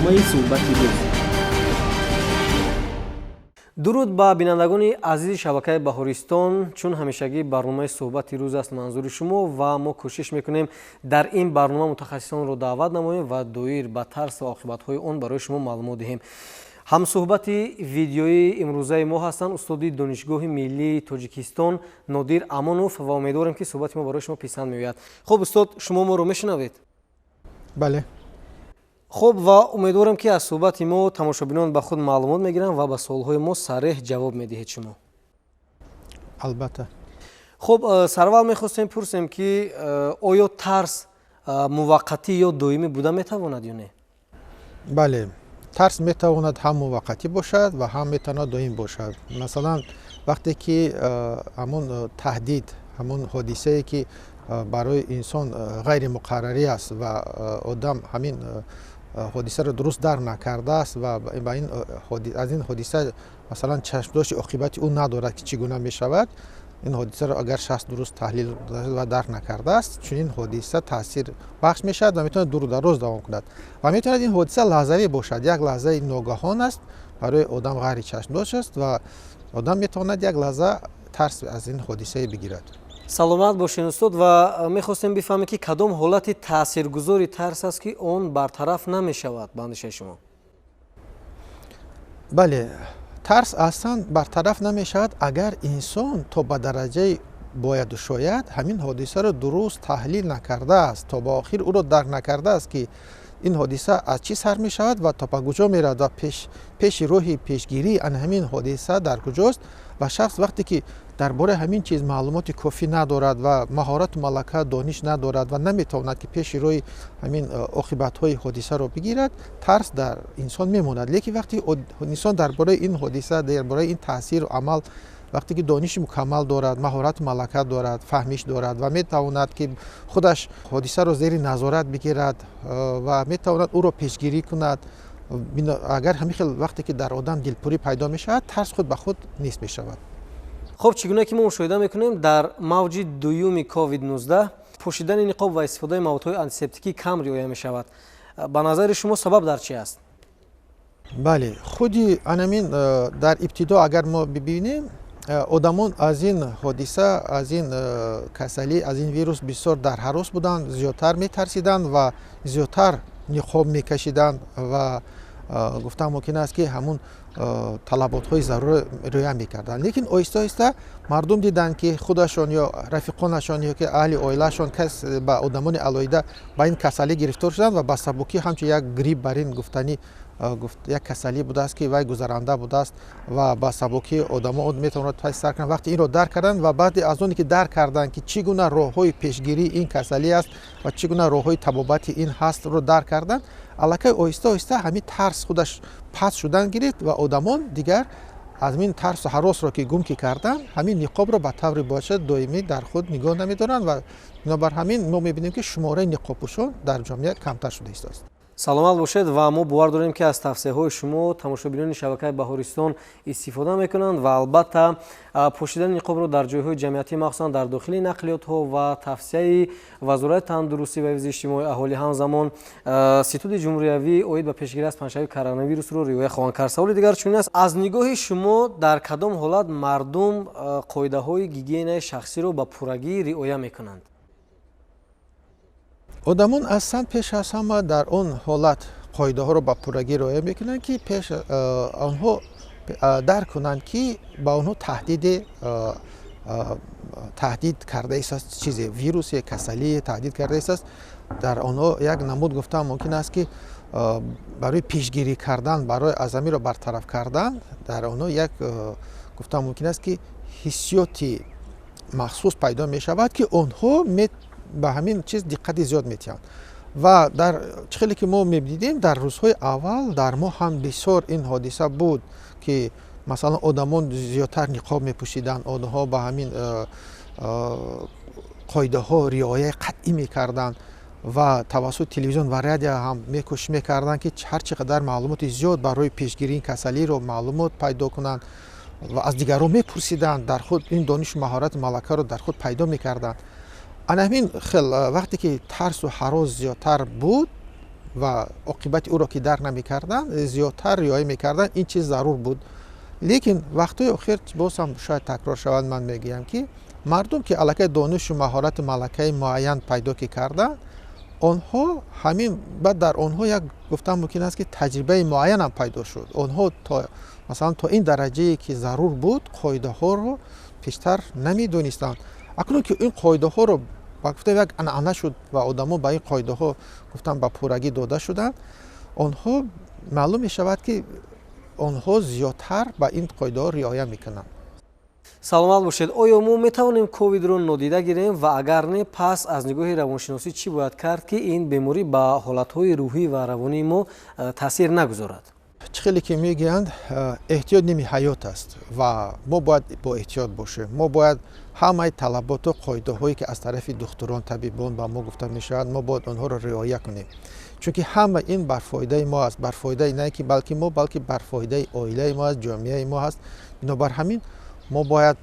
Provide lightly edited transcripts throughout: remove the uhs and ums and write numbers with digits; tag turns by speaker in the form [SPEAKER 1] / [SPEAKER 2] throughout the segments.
[SPEAKER 1] Барномаи «Суҳбати рӯз».
[SPEAKER 2] Дуруд ба бинандагони азизи шабакаи «Баҳористон». Чун ҳамешагӣ, барномаи «Суҳбати рӯз» аст манзури шумо ва мо кӯшиш мекунем, дар ин барнома мутахассисонро даъват намоем ва доир ба тарс ва оқибатҳои он барои шумо маълумот диҳем. Ҳамсуҳбати видеоии имрӯзаи мо ҳастанд устоди Донишгоҳи миллии Тоҷикистон Нодир Амонов ва умедворем, ки суҳбати мо барои шумо писанд меояд. Хуб, устод, шумо моро мешунавед?
[SPEAKER 3] Бале.
[SPEAKER 2] Хуб, ва умедворем, ки аз суҳбати мо тамошобинон ба худ маълумот мегиранд ва ба суолҳои мо сареҳ ҷавоб медиҳед шумо.
[SPEAKER 3] Албатта.
[SPEAKER 2] Хуб, сараввал мехостем пурсем, ки оё тарс муваққатӣ ё доимӣ буда метавонад ё не?
[SPEAKER 3] Бале, тарс метавонад ҳам муваққатӣ бошад ва ҳам метавонад доим бошад. Масалан, вақте ки ҳамон таҳдид, ҳамон ҳодисае, ки барои инсон ғайримуқаррарӣ аст ва одам ҳамин ҳодисаро дуруст дарк накардааст ва аз ин ҳодиса, масалан, чашмдошти оқибати ӯ надорад, ки чӣ гуна мешавад ин ҳодисаро, агар шахс дуруст таҳлил ва дарк накардааст, чунин ҳодиса таъсир бахш мешавад ва метавонад дуру дароз давом кунад. Ва метавонад ин ҳодиса лаҳзавӣ бошад, як лаҳзаи ногаҳон аст, барои одам ғайри чашмдошт аст ва одам метавонад як лаҳза тарс аз ин ҳодисае бигирад.
[SPEAKER 2] Саломат бошед, устод. Ва мехостем бифаҳмем, ки кадом ҳолати таъсиргузори тарс аст, ки он бартараф намешавад, ба андешаи шумо?
[SPEAKER 3] Бале, тарс аслан бартараф намешавад, агар инсон то ба дараҷаи бояду шояд ҳамин ҳодисаро дуруст таҳлил накардааст, то ба охир ӯро дарк накардааст, ки ин ҳодиса аз чӣ сар мешавад ва то ба куҷо меравад ва пеши роҳи пешгирии ан ҳамин ҳодиса дар куҷост. Ва шахс вақте ки дар бораи ҳамин чиз маълумоти кофӣ надорад ва маҳорату малака, дониш надорад ва наметавонад, ки пеши роҳи ҳамин оқибатҳои ҳодисаро бигирад, тарс дар инсон мемонад. Лекин вақте инсон дар бораи ин ҳодиса, дар бораи ин таъсиру амал, вақте ки дониши мукаммал дорад, маҳорату малака дорад, фаҳмиш дорад ва метавонад, ки худаш ҳодисаро зери назорат бигирад ва метавонад ӯро пешгирӣ кунад, агар ҳамин хел вақте ки дар одам дилпурӣ пайдо мешавад, тарс худ ба худ нест мешавад.
[SPEAKER 2] Хуб, чӣ гуна ки мо мушоҳида мекунем, дар мавҷи дуюми COVID-19 пӯшидани ниқоб ва истифодаи маводҳои антисептикӣ кам риоя мешавад. Ба назари шумо, сабаб дар чи аст?
[SPEAKER 3] Бале, худи анамин дар ибтидо агар мо бибинем, одамон аз ин ҳодиса, аз ин касалӣ, аз ин вирус бисёр дар ҳарос буданд, зиёдтар метарсиданд ва зиёдтар ниқоб мекашиданд ва гуфтан мумкин аст, ки ҳамун талаботҳои зарур риоя мекарданд. Лекин оҳиста оҳиста мардум диданд, ки худашон ё рафиқонашон ё ки аҳли оилаашон, кас ба одамони алоҳида ба ин касалӣ гирифтор шуданд ва ба сабукӣ, ҳамчун як грипп бар ин гуфтанӣ як касалӣ будааст, ки вай гузаранда будааст ва ба сабукӣ одамо метавонад паси сар кунанд. Вақте инро дарк карданд ва баъди аз оне ки дарк карданд, ки чӣ гуна роҳҳои пешгирии ин касалӣ аст ва чӣ гуна роҳҳои табобати ин ҳастро дарк карданд, аллакай оҳиста оҳиста ҳамин тарс худаш паст шудан гирифт ва одамон дигар аз ин тарсу ҳаросро ки гум ки карданд, ҳамин ниқобро ба таври бошад доимӣ дар худ нигоҳ намедоранд ва бинобар ҳамин мо мебинем, ки шумораи ниқобпӯшон дар ҷомеа камтар шуда истодааст.
[SPEAKER 2] Саломат бошед. Ва мо бовар дорем, ки аз тавсияҳои шумо тамошобинони шабакаи «Баҳористон» истифода мекунанд ва албатта пӯшидани ниқобро дар ҷойҳои ҷамъиятӣ, махсусан дар дохили нақлиётҳо, ва тавсияи Вазорати тандурустӣ ва ҳифзи иҷтимоии аҳолӣ, ҳамзамон Ситоди ҷумҳуриявӣ оид ба пешгирӣ аз паҳншавии коронавирусро риоя хоҳанд кард. Саволи дигар чунин аст: аз нигоҳи шумо, дар кадом ҳолат мардум қоидаҳои гигиенаи шахсиро ба пуррагӣ риоя мекунанд?
[SPEAKER 3] Одамон аслан пеш аз ҳама дар он ҳолат қоидаҳоро ба пуррагӣ риоя мекунанд, ки пеш онҳо дарк кунанд, ки ба онҳо таҳдиде таҳдид карда истааст, чизе, вирусе, касалие таҳдид карда истааст. Дар онҳо як намуд, гуфтан мумкин аст, ки барои пешгирӣ кардан, барои аз ҳаминро бартараф кардан, дар онҳо як, гуфтан мумкин аст, ки ҳиссиёти махсус пайдо мешавад, ки онҳо ба ҳамин чиз диққати зиёд медиҳанд. Ва дар чӣ хеле ки мо мебидем, дар рӯзҳои аввал дар мо ҳам бисёр ин ҳодиса буд, ки масалан одамон зиёдтар ниқоб мепӯшиданд, онҳо ба ҳамин қоидаҳо риояи қатъӣ мекарданд ва тавассути телевизион ва радио ҳам мекӯшиш мекарданд, ки ҳар чӣ қадар маълумоти зиёд барои пешгирии ин касалиро маълумот пайдо кунанд ва аз дигарон мепурсиданд, дар худ ин донишу маҳорату малакаро дар худ пайдо мекарданд. Ана ҳамин хел вақте ки тарсу ҳарос зиёдтар буд. ва оқибати ӯро ки дарк намекарданд, зиёдтар риоя мекарданд. Ин чиз зарур буд. Лекин вақтҳои охир боз ҳам шояд такрор шавад, ман мегӯям, ки мардум, ки аллакай донишу маҳорату малакаи муайян пайдо ки карданд, онҳо ҳамин баъд дар онҳо як гуфтан мумкин аст, ки таҷрибаи муайянам пайдо шуд. Онҳо то масалан то ин дараҷае, ки зарур буд, қоидаҳоро пештар намедонистанд. Акнун ки ин қоидаҳоро ба гуфта як анъана шуд ва одамо ба ин қоидаҳо гуфтан ба пуррагӣ дода шуданд, онҳо маълум мешавад, ки онҳо зиёдтар ба ин қоидаҳо риоя мекунанд.
[SPEAKER 2] Саломат бошед. Оё мо метавонем ковидро нодида гирем ва агар не, пас аз нигоҳи равоншиносӣ чӣ бояд кард, ки ин беморӣ ба ҳолатҳои рӯҳӣ ва равонии мо таъсир нагузорад?
[SPEAKER 3] Чӣ хеле ки мегӯянд, эҳтиёт ними ҳаёт аст ва мо бояд бо эҳтиёт бошем. Мо бояд ҳамаи талаботу қоидаҳое, ки аз тарафи духтурон, табибон ба мо гуфта мешавад, мо бояд онҳоро риоя кунем, чунки ҳама ин бар фоидаи мо аст, бар фоидаи не ки балки мо, балки бар фоидаи оилаи мо аст, ҷомеаи мо аст. Бинобар ҳамин мо бояд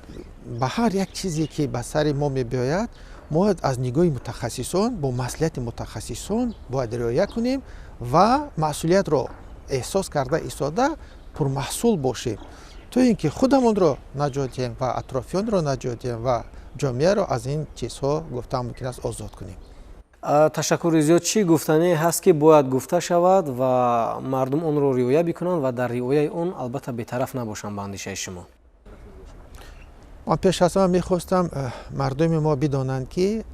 [SPEAKER 3] ба ҳар як чизе, ки ба сари мо мебиёяд, мо бояд аз нигоҳи мутахассисон, бо маслиҳати мутахассисон бояд риоя кунем ва масъулиятро эҳсос карда истода пурмаҳсул бошем, то ин ки худамонро наҷот диҳем ва атрофиёнро наҷот диҳем ва ҷомеаро аз ин чизҳо, гуфтан мумкин аст, озод кунем.
[SPEAKER 2] Ташаккури зиёд. Чӣ гуфтане ҳаст, ки бояд гуфта шавад ва мардум онро риоя бикунанд ва дар риояи он албатта бетараф набошанд, ба андешаи шумо?
[SPEAKER 3] Ман пеш аз ҳама мехостам мардуми мо бидонанд, ки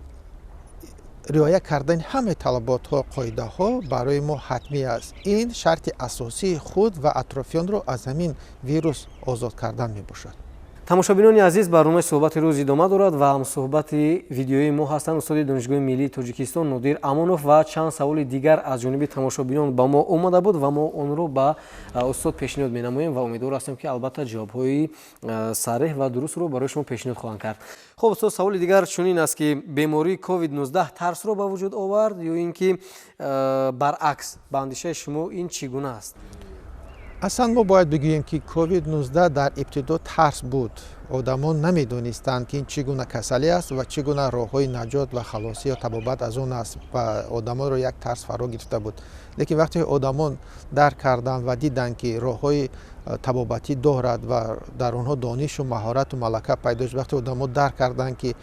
[SPEAKER 3] риоя кардани ҳамаи талаботҳо, қоидаҳо барои мо ҳатмӣ аст. Ин шарти асосии худ ва атрофиёнро аз ҳамин вирус озод кардан мебошад.
[SPEAKER 2] Тамошобинони азиз, барномаи суҳбати рӯз идома дорад ва ҳамсуҳбати видеоии мо ҳастанд устоди Донишгоҳи миллии Тоҷикистон Нодир Амонов ва чанд саволи дигар аз ҷониби тамошобинон ба мо омада буд ва мо онро ба устод пешниҳод менамоем ва умедвор ҳастем, ки албатта ҷавобҳои сареҳ ва дурустро барои шумо пешниҳод хоҳанд кард. Хуб, устод, саволи дигар чунин аст, ки бемории COVID-19 тарсро ба вуҷуд овард ё ин ки баръакс? Ба андешаи шумо ин чӣ гуна аст?
[SPEAKER 3] Аслан мо бояд бигӯем, ки COVID-19 дар ибтидо тарс буд. Одамон намедонистанд, ки ин чӣ гуна касалӣ аст ва чӣ гуна роҳҳои наҷот ва халосӣ ё табобат аз он аст ва одамонро як тарс фаро гирифта буд. Лекин вақте одамон дарк карданд ва диданд, ки роҳҳои табобатӣ дорад ва дар онҳо донишу маҳорату малака пайдо шуд, вақте одамон дарк карданд, ки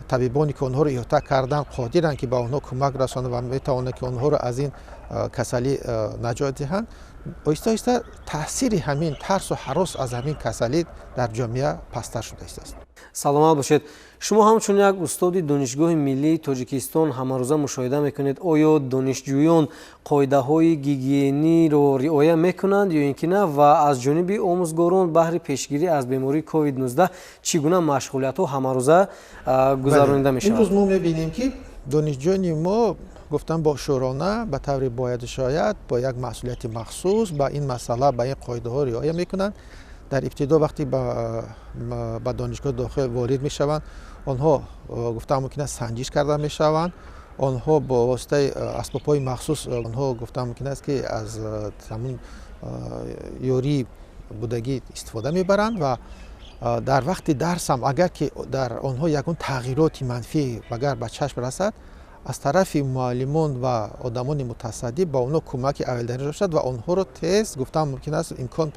[SPEAKER 3] табибоне, ки онҳоро иҳота карданд, қодиранд, ки ба онҳо кӯмак расонанд ва метавонанд, ки онҳоро аз ин касалӣ наҷот диҳанд, оҳиста оҳиста таъсири ҳамин тарсу ҳарос аз ҳамин касалӣ дар ҷомеа пасттар шуда истааст.
[SPEAKER 2] Саломат бошед. Шумо ҳамчун як устоди Донишгоҳи миллии Тоҷикистон ҳамарӯза мушоҳида мекунед, оё донишҷӯён қоидаҳои гигиениро риоя мекунанд ё ин ки на ва аз ҷониби омӯзгорон баҳри пешгирӣ аз бемории COVID-19 чӣ гуна машғулиятҳо ҳамарӯза гузаронида мешавад?
[SPEAKER 3] Имрӯз мо мебинем, ки донишҷӯёни мо, гуфтам, бошӯрона, ба таври бояду шояд, бо як масъулияти махсус ба ин масъала, ба ин қоидаҳо риоя мекунанд. Дар ибтидо вақте ба донишгоҳ дохил ворид мешаванд, онҳо, гуфтан мумкин аст, санҷиш карда мешаванд. Онҳо бо воситаи асбобҳои махсус, онҳо, гуфтан мумкин аст, ки аз ҳамун ёрии будагӣ истифода мебаранд ва дар вақти дарсам, агар ки дар онҳо ягон тағйироти манфӣ агар ба чашм расад, аз тарафи муаллимон ва одамони мутасаддӣ ба онҳо кӯмаки аввалдарҷа бошад ва онҳоро тез, гуфтан мумкин аст, имкон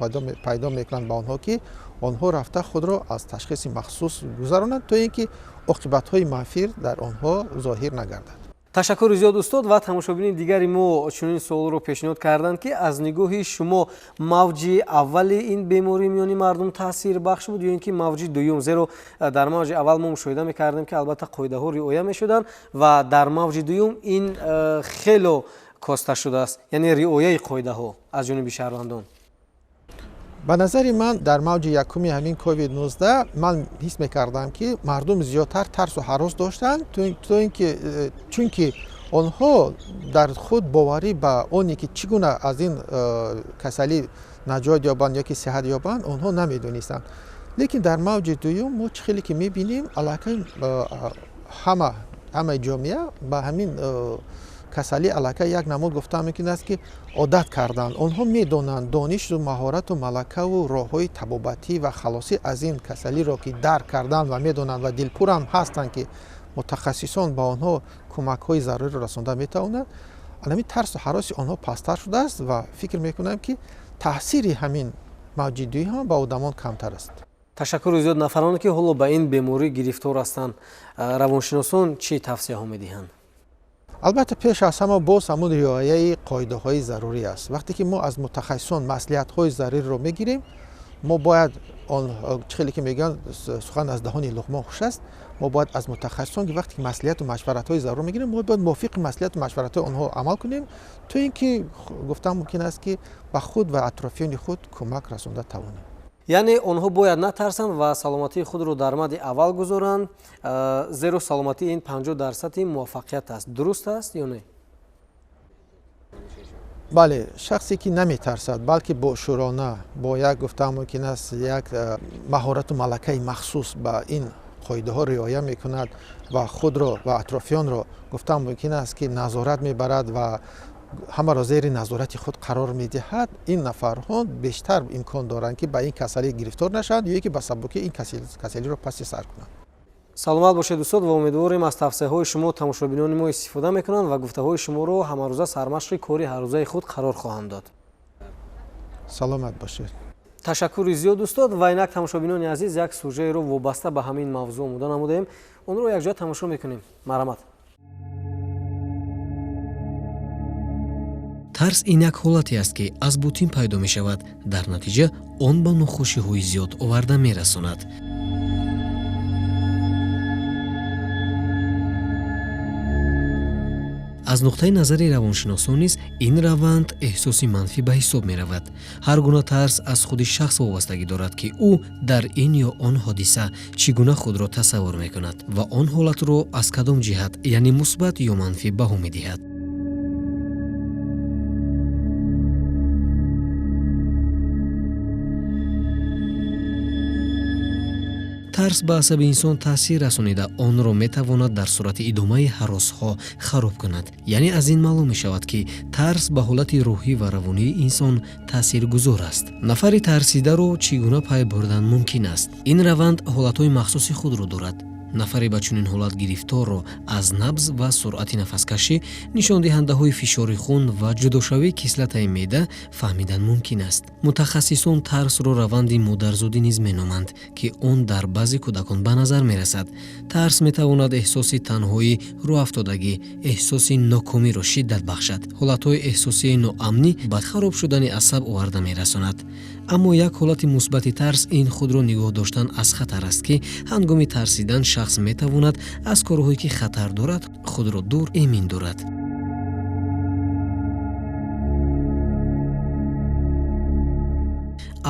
[SPEAKER 3] пайдо мекунанд ба онҳо, ки онҳо рафта худро аз ташхиси махсус гузаронанд, то ин ки оқибатҳои манфӣ дар онҳо зоҳир нагардад.
[SPEAKER 2] Ташаккури зиёд, устод. Ва тамошобини дигари мо чунин суолро пешниҳод карданд, ки аз нигоҳи шумо мавҷи аввали ин беморӣ миёни мардум таъсирбахш буд ё ин ки мавҷи дуюм? Зеро дар мавҷи аввал мо мушоҳида мекардем, ки албатта қоидаҳо риоя мешуданд ва дар мавҷи дуюм ин хело коста шудааст, яъне риояи қоидаҳо аз ҷониби шаҳрвандон.
[SPEAKER 3] Ба назари ман, дар мавҷи якуми ҳамин COVID-19 ман ҳис мекардам, ки мардум зиёдтар тарсу ҳарос доштанд, то ин ки чунки онҳо дар худ боварӣ ба оне, ки чӣ гуна аз ин касалӣ наҷот ёбанд ё ки сиҳат ёбанд, онҳо намедонистанд. Лекин дар мавҷи дуюм мо чӣ хеле ки мебинем, аллакай ҳамаи ҷомеа ба ҳамин касалӣ аллакай як намуд, гуфтан мумкин аст, ки одат карданд. Онҳо медонанд донишу маҳорату малакаву роҳҳои табобатӣ ва халосӣ аз ин касалиро, ки дарк карданд ва медонанд ва дилпурам ҳастанд, ки мутахассисон ба онҳо кӯмакҳои заруриро расонда метавонанд. Ҳамин тарсу ҳароси онҳо пасттар шудааст ва фикр мекунам, ки таъсири ҳамин мавҷи дуюм ҳам ба одамон камтар аст.
[SPEAKER 2] Ташаккури зиёд. Нафароне, ки ҳоло ба ин беморӣ гирифтор ҳастанд, равоншиносон чӣ тавсияҳо медиҳанд?
[SPEAKER 3] Албатта, пеш аз ҳама боз ҳамун риояи қоидаҳои зарурӣ аст. Вақте ки мо аз мутахассисон маслиҳатҳои заруриро мегирем, мо бояд он чӣ хеле ки мегӯянд, сухан аз даҳони луқмон хуш аст, мо бояд аз мутахассисон ки вақте ки маслиҳату машваратҳои зарур мегирем, мо бояд мувофиқи маслиҳату машваратҳои онҳо амал кунем, то ин ки гуфтан мумкин аст, ки ба худ ва атрофиёни худ кӯмак расонда тавонем.
[SPEAKER 2] Яъне онҳо бояд натарсанд ва саломатии худро дар мадди аввал гузоранд, зеро саломатӣ ин 50% муваффақият аст. Дуруст аст ё не?
[SPEAKER 3] Бале, шахсе ки наметарсад, балки бошурона, бо як, гуфтан мумкин аст, як маҳорату малакаи махсус ба ин қоидаҳо риоя мекунад ва худро ва атрофиёнро, гуфтан мумкин аст, ки назорат мебарад ва ҳамаро зери назорати худ қарор медиҳад, ин нафарҳо бештар имкон доранд, ки ба ин касалӣ гирифтор нашаванд ё ки ба сабуки ин касалиро паси сар кунанд.
[SPEAKER 2] Саломат бошед, устод, ва умедворем, аз тавсияҳои шумо тамошобинони мо истифода мекунанд ва гуфтаҳои шуморо ҳамарӯза сармашқи кори ҳаррӯзаи худ қарор хоҳанд дод.
[SPEAKER 3] Саломат бошед.
[SPEAKER 2] Ташаккури зиёд, устод. Ва инак, тамошобинони азиз, як сюжеро вобаста ба ҳамин мавзӯъ омода намудаем, онро якҷоя тамошо мекунем. Марҳамат.
[SPEAKER 1] Тарс ин як ҳолате аст, ки аз бутин пайдо мешавад. Дар натиҷа он ба нохушиҳои зиёд оварда мерасонад. Аз нуқтаи назари равоншиносон низ ин раванд эҳсоси манфӣ ба ҳисоб меравад. Ҳар гуна тарс аз худи шахс вобастагӣ дорад, ки ӯ дар ин ё он ҳодиса чӣ гуна худро тасаввур мекунад ва он ҳолатро аз кадом ҷиҳат, яъне мусбат ё манфӣ, баҳо медиҳад. Тарс ба асаби инсон таъсир расонида, онро метавонад дар сурати идомаи ҳаросҳо хароб кунад. Яъне аз ин маълум мешавад, ки тарс ба ҳолати рӯҳӣ ва равонии инсон таъсиргузор аст. Нафари тарсидаро чӣ гуна пай бурдан мумкин аст? Ин раванд ҳолатҳои махсуси худро дорад. Нафаре ба чунин ҳолат гирифторро аз набз ва суръати нафаскашӣ, нишондиҳандаҳои фишори хун ва ҷудошавии кислотаи меъда фаҳмидан мумкин аст. Мутахассисон тарсро раванди модарзодӣ низ меноманд, ки он дар баъзе кӯдакон ба назар мерасад. Тарс метавонад эҳсоси танҳоӣ, рӯҳафтодагӣ, эҳсоси нокомиро шиддат бахшад. Ҳолатҳои эҳсосии ноамнӣ ба хароб шудани асаб оварда мерасонад. Аммо як ҳолати мусбати тарс ин худро нигоҳ доштан аз хатар аст, ки ҳангоми тарсидан шахс метавонад аз корҳое, ки хатар дорад, худро дур эмин дорад.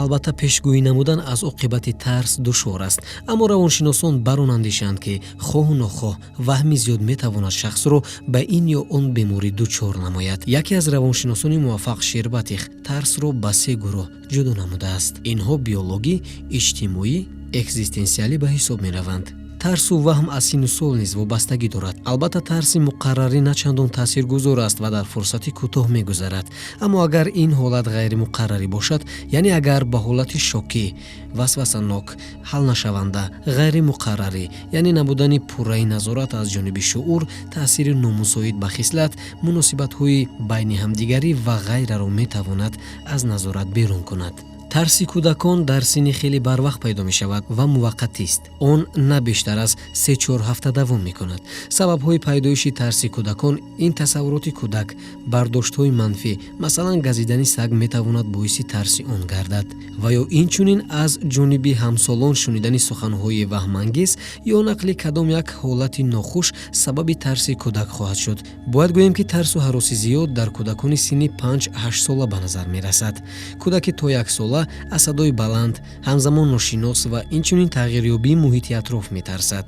[SPEAKER 1] Албатта, пешгӯӣ намудан аз оқибати тарс душвор аст, аммо равоншиносон бар он андешаанд, ки хоҳу нохоҳ ваҳми зиёд метавонад шахсро ба ин ё он беморӣ дучор намояд. Яке аз равоншиносони муваффақ, Шербатих, тарсро ба се гурӯҳ ҷудо намудааст. Инҳо биологӣ, иҷтимоӣ, экзистенсиалӣ ба ҳисоб мераванд. Тарсу ваҳм аз синну сол низ вобастагӣ дорад. Албатта, тарси муқаррарӣ на чандон таъсиргузор аст ва дар фурсати кӯтоҳ мегузарад. Аммо агар ин ҳолат ғайримуқаррарӣ бошад, яъне агар ба ҳолати шокӣ, васвасанок, ҳалнашаванда, ғайримуқаррарӣ, яъне набудани пурраи назорат аз ҷониби шуур, таъсири номусоид ба хислат, муносибатҳои байни ҳамдигарӣ ва ғайраро метавонад аз назорат берун кунад. Тарси кӯдакон дар синни хеле барвақт пайдо мешавад ва муваққатист. Он на бештар аз 3-4 ҳафта давом мекунад. Сабабҳои пайдоиши тарси кӯдакон ин тасаввуроти кӯдак, бардоштҳои манфӣ, масалан, газидани саг метавонад боиси тарси он гардад, ва ё инчунин аз ҷониби ҳамсолон шунидани суханҳои ваҳмангез ё нақли кадом як ҳолати нохуш сабаби тарси кӯдак хоҳад шуд. Бояд гӯем, ки тарсу ҳароси зиёд дар кӯдакони синни 5-8 сола ба назар мерасад. Кӯдаки то 1 сола аз садои баланд, ҳамзамон ношинос ва инчунин тағйирёбии муҳити атроф метарсад.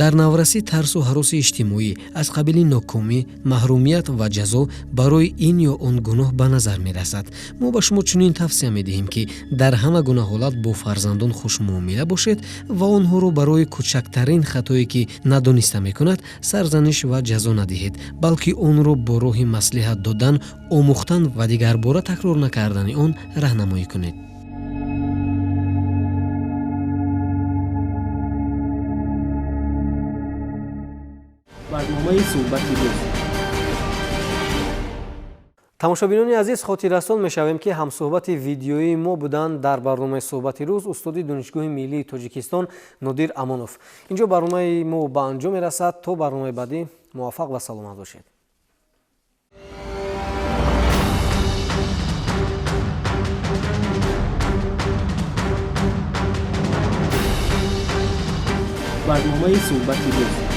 [SPEAKER 1] Дар наврасӣ тарсу ҳароси иҷтимоӣ аз қабили нокомӣ, маҳрумият ва ҷазо барои ин ё он гуноҳ ба назар мерасад. Мо ба шумо чунин тавсия медиҳем, ки дар ҳама гуна ҳолат бо фарзандон хушмуомила бошед ва онҳоро барои кӯчактарин хатое, ки надониста мекунад, сарзаниш ва ҷазо надиҳед, балки онро бо роҳи маслиҳат додан, омӯхтан ва дигарбора такрор накардани он раҳнамоӣ кунед.
[SPEAKER 4] Барномаи суҳбати рӯз.
[SPEAKER 2] Тамошобинони азиз, хотиррасон мешавем, ки ҳамсӯҳбати видеоии мо буданд дар барномаи суҳбати рӯз устоди Донишгоҳи миллии Тоҷикистон Нодир Амонов. Инҷо барномаи мо ба анҷом мерасад. То барномаи баъдӣ муваффақ ва саломат бошед.
[SPEAKER 4] Барномаи суҳбати рӯз.